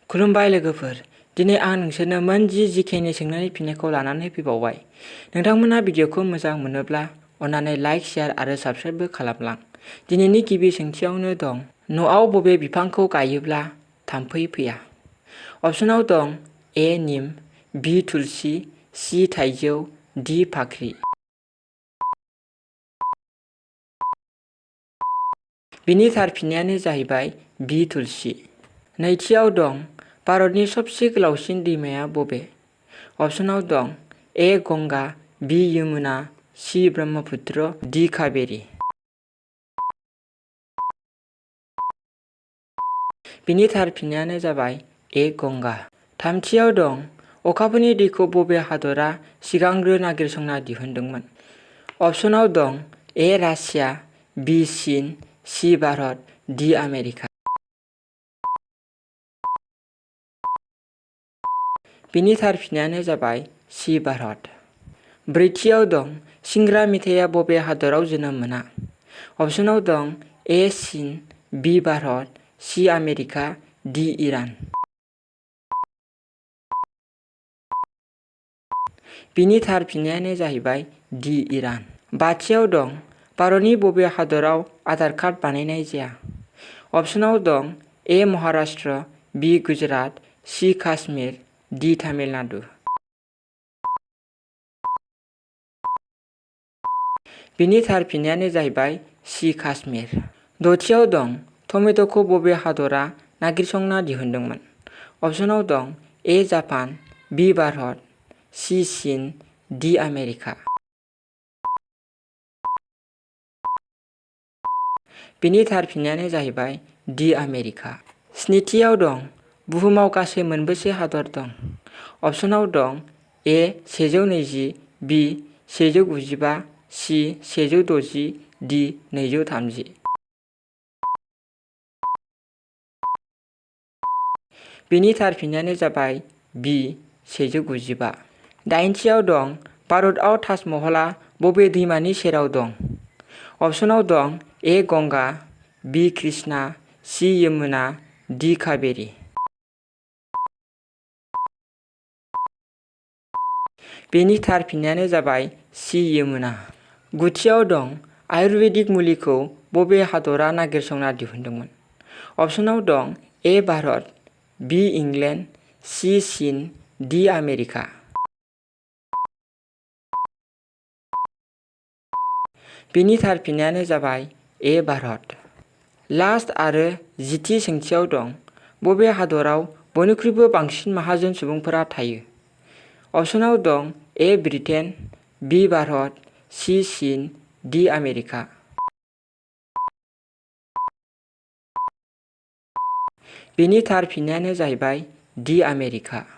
खुलुमबाय लोगोफोर, दिनै आं नोंसोरनो मोन जिकेनि सोंनायनि फिननायखौ लानानै फैबावबाय। नोंथांमोना भिडिअखौ मोजां मोनोब्ला अन्नानै लाइक, शेयार आरो साबस्क्राइबबो खालामलां। दिनैनि गिबि सोंथियावनो दं, न'आव बबे बिफांखौ गायोब्ला थाम्फै फैया? अपसनाव दं ए निम, बि थुलसि, सि थाइजौ, डि फाख्रि। बिनि थार फिननायानो जाहैबाय बि थुलसि। नैथियाव दं, भारतनि सबसे गोलावसिन दैमाया बबे? अपसनाव दं ए गंगा, बि यमुना, सि ब्रह्मपुत्र, डि कावेरी। बिनि थार फिननायानो जाबाय ए गंगा। थामथियाव दं, अखाफोरनि दैखौ बबे हादरा सिगांग्रो नागिरसंना दिहुनदोंमोन? अपसनाव दं ए रासिया, बि चीन, सि भारत, डि आमेरिका। बिनि थार फिननायानो जाबाय सि भारत। ब्रैथियाव दं, सिंग्रा मेथाइया बबे हादराव जोनोम मोना? अपसनाव दं ए चीन, बि भारत, सि आमेरिका, डि इरान। बिनि थार फिननायानो जाहैबाय डि इरान। बाथियाव दं, भारतनि बबे हादराव आधार कार्ड बानायनाय जाया? अपसनाव दं ए महाराष्ट्र, बि गुजरात, सि काश्मीर, डि तामिलनाडु। बिनि थार फिननायानो जाहैबाय सि काश्मीर। दथियाव दं, टमेट'खौ बबे हादरा नागिरसंना दिहुनदोंमोन? अपसनाव दं ए जापान, बि भारत, सि चीन, डि आमेरिका। बिनि थार फिननायानो जाहैबाय डि आमेरिका। स्निथियाव दं, बुहुमाव गासै मोनबेसे हादर दं? अपसनाव दं ए 120, बि 195, सि 160, डि 230। बिनि थार फिननायानो जाबाय बि 195। दाइनथियाव दं, भारतआव ताजमहलआ बबे दैमानि सेराव दं? अपसनाव दं ए गंगा, बि कृष्णा, सि यमुना, डि कावेरी। बेनि थार फिननायानो जाबाय सि यमुना। गुथियाव दं, आयुर्वेदिक मुलिखौ बबे हादरा नागिरसंना दिहुनदोंमोन? अपसनाव दं ए भारत, बि इंलेन्ड, सि चीन, डि आमेरिका। बिनि थार फिननायानो जाबाय ए भारत। लास्ट आरो जिथि सोंथियाव दं, बबे हादराव बयनिख्रुइबो बांसिन माहाजोन सुबुंफोरा थायो? अपसनाव दं ए ब्रिटेन, बि भारत, सि चीन, डि आमेरिका। बिनि थार फिननायानो जाहैबाय डि आमेरिका।